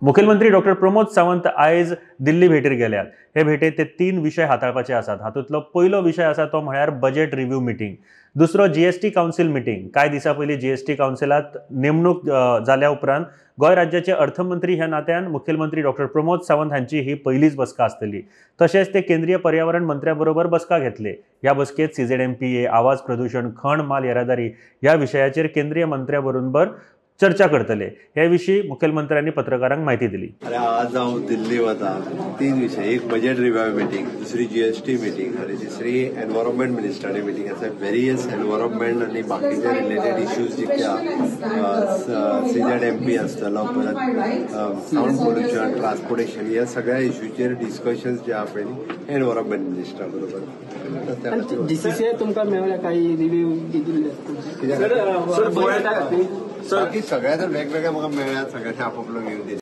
मुखेलमंत्री डॉक्टर प्रमोद सावंत आयज दिल्ली भेटीर गेल्यात. हे भेटेत ते 3 विशय हाताळपाचे आसात. हातूंतलो पयलो विशय आसा तो म्हळ्यार बजेट रिव्यू मिटींग, दुसरो जीएसटी कावन्सील मिटींग. कांय दिसां पयलीं जीएसटी कावन्सिलांत नेमणूक जाल्या उपरांत गोंय राज्याचे अर्थमंत्री ह्या नात्यान मुखेलमंत्री डॉक्टर प्रमोद सावंत हांची ही पयलीच बसका आसतली. तशेंच ते केंद्रीय पर्यावरण मंत्र्या बरोबर बसका घेतले. ह्या बसकेत CZMPA, आवाज प्रदूशण, खण माल येरादारी ह्या विशयाचेर केंद्रीय मंत्र्या बरोबर चर्चा करतले. हे विशीं मुखेलमंत्र्यांनी पत्रकारांक म्हायती दिली. अरे आज हांव दिल्ली वता. 3 विशय, एक बजेट रिव्यू मिटींग, दुसरी जीएसटी मिटींग आनी तिसरी एनवायरमेंट मिनिस्टराची मिटींग आसा. वेरियस एनवायरमेंट आनी बाकीचे रिलेटेड इश्यूज जितके CZMP आसतलो, परत सावंड पोल्युशन, ट्रान्सपोर्टेशन, ह्या सगळ्या इश्यूचेर डिस्कशन्स जे आहा पळय एनवायरमेंट मिनिस्टरा बरोबर. जीसीसीआय तुमकां मेळ्ळ्या काही रिव्यू दिल्ले? बाकी सगळ्या तर वेगवेगळे म्हाका मेळ्ळ्या, सगळ्यांनी आपापलो व्यू दिले.